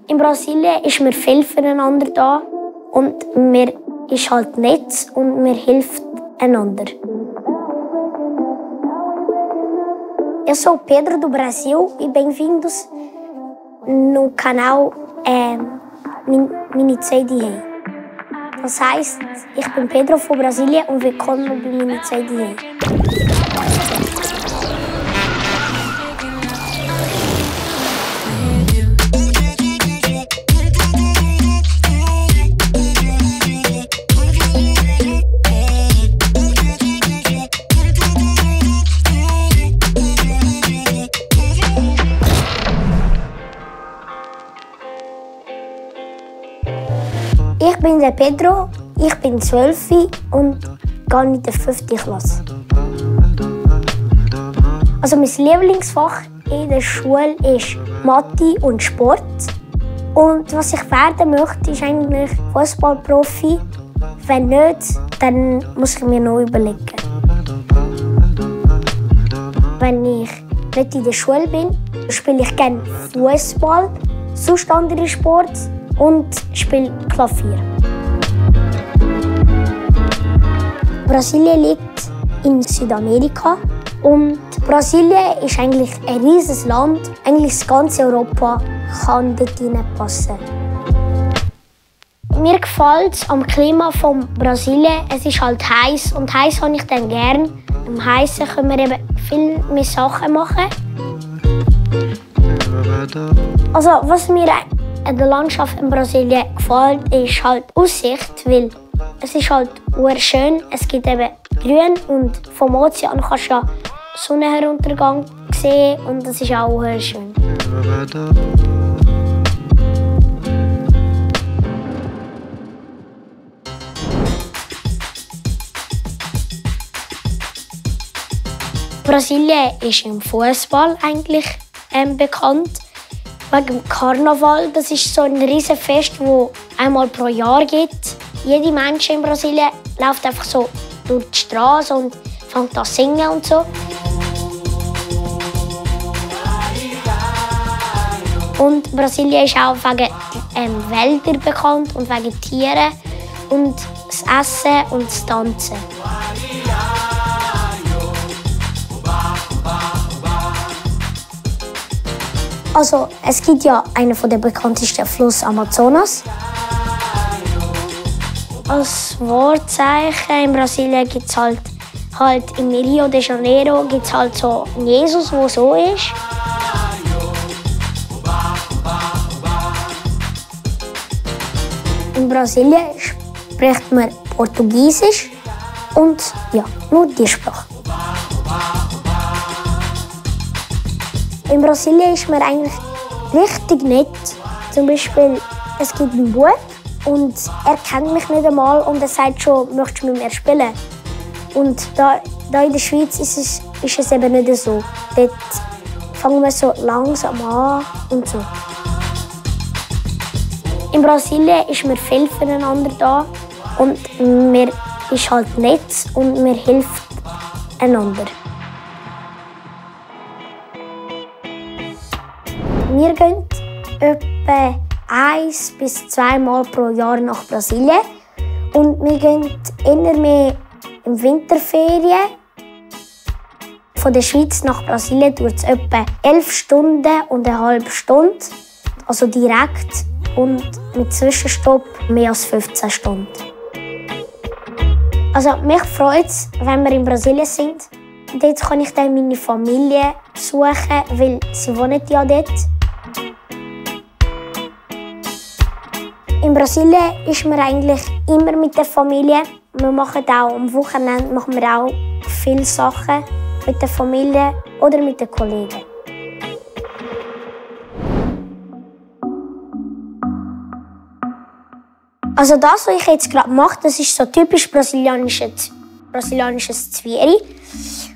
In Brasilien ist man viel füreinander da und man ist halt nett und man hilft einander. Eu sou Pedro do Brasil e bem-vindos no canal Miniceidiei. Das heisst, ich bin Pedro von Brasilien und willkommen bei Miniceidiei. Ich bin der Pedro, ich bin 12 und gehe in die 5. Klasse. Also mein Lieblingsfach in der Schule ist Mathe und Sport. Und was ich werden möchte, ist eigentlich Fußballprofi. Wenn nicht, dann muss ich mir noch überlegen. Wenn ich nicht in der Schule bin, spiele ich gerne Fußball, sonst andere Sport und spiele Klavier. Brasilien liegt in Südamerika und Brasilien ist eigentlich ein riesiges Land. Eigentlich das ganze Europa kann dort hineinpassen. Mir gefällt es am Klima von Brasilien. Es ist halt heiß und heiß habe ich dann gern. Im Heißen können wir eben viel mehr Sachen machen. Also was mir in der Landschaft in Brasilien gefällt, ist halt die Aussicht, weil es ist halt schön. Es gibt eben Grün und vom Ozean kannst du ja Sonnenuntergang sehen und das ist auch schön. Brasilien ist im Fußball eigentlich bekannt. Wegen dem Karneval, das ist so ein riesiges Fest, das einmal pro Jahr gibt. Jeder Mensch in Brasilien läuft einfach so durch die Straße und fängt an zu singen und so. Und Brasilien ist auch wegen Wäldern bekannt und wegen Tieren und das Essen und das Tanzen. Also, es gibt ja einen der bekanntesten Fluss Amazonas. Als Wahrzeichen in Brasilien gibt es halt in Rio de Janeiro gibt's halt so Jesus, der so ist. In Brasilien spricht man Portugiesisch und ja, nur die Sprache. In Brasilien ist man eigentlich richtig nett. Zum Beispiel, es gibt einen Bub und er kennt mich nicht einmal und er sagt schon, möchtest du mit mir spielen? Und da in der Schweiz ist es eben nicht so. Dort fangen wir so langsam an und so. In Brasilien ist man viel füreinander da und man ist halt nett und man hilft einander. Wir gehen etwa 1 bis 2 Mal pro Jahr nach Brasilien. Und wir gehen eher mehr in Winterferien. Von der Schweiz nach Brasilien dauert es etwa 11 Stunden und eine halbe Stunde. Also direkt und mit Zwischenstopp mehr als 15 Stunden. Also mich freut es, wenn wir in Brasilien sind. Dort kann ich dann meine Familie besuchen, weil sie wohnen ja dort. In Brasilien ist man eigentlich immer mit der Familie. Wir machen auch am Wochenende auch viele Sachen mit der Familie oder mit den Kollegen. Also das, was ich jetzt gerade mache, das ist so typisch brasilianisches Zwiebeli.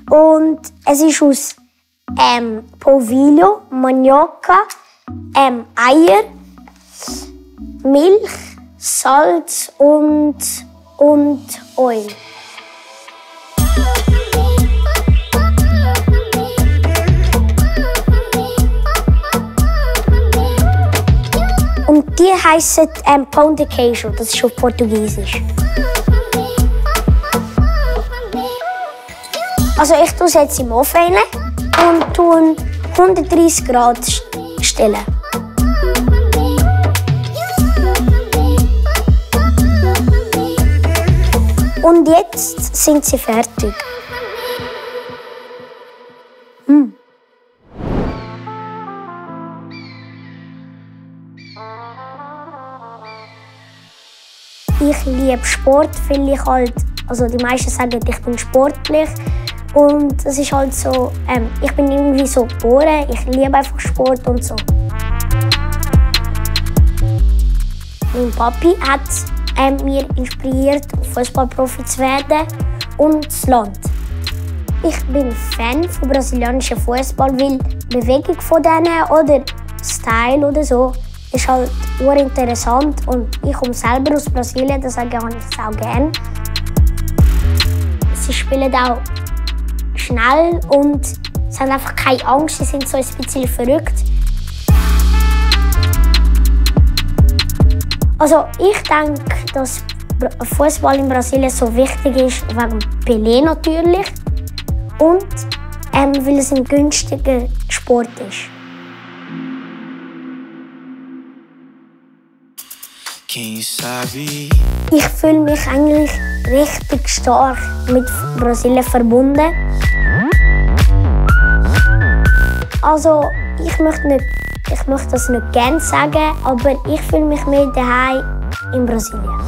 Und es ist aus Polvilho, Manioca, Eier, Milch, Salz und Öl. Die heissen Pão de Queijo, das ist auf Portugiesisch. Also ich tue es jetzt im Ofen rein und tue 130 Grad stellen. Und jetzt sind sie fertig. Ich liebe Sport, weil ich halt, also die meisten sagen, ich bin sportlich. Und es ist halt so, ich bin irgendwie so geboren, ich liebe einfach Sport und so. Mein Papi hat mich inspiriert, Fußballprofi zu werden und das Land. Ich bin Fan von brasilianischem Fußball, weil die Bewegung von denen oder Style oder so ist halt interessant und ich komme selber aus Brasilien, deswegen habe ich es auch gerne. Sie spielen auch schnell und sie haben einfach keine Angst, sie sind so ein bisschen verrückt. Also ich denke, dass Fußball in Brasilien so wichtig ist, wegen Pelé natürlich und weil es ein günstiger Sport ist. Ich fühle mich eigentlich richtig stark mit Brasilien verbunden. Also ich möchte das nicht gerne sagen, aber ich fühle mich mehr daheim in Brasilien.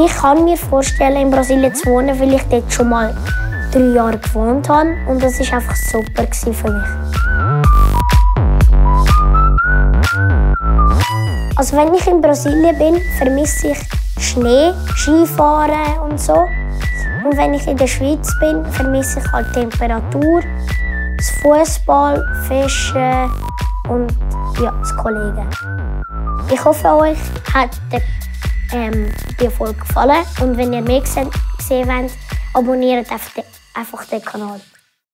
Ich kann mir vorstellen, in Brasilien zu wohnen, weil ich dort schon mal 3 Jahre gewohnt habe und das war einfach super für mich. Also wenn ich in Brasilien bin, vermisse ich Schnee, Skifahren und so. Und wenn ich in der Schweiz bin, vermisse ich halt Temperatur, das Fußball, Fischen und ja, das Kollegen. Ich hoffe, euch hat die Folge gefallen. Und wenn ihr mehr sehen wollt, abonniert einfach den Kanal.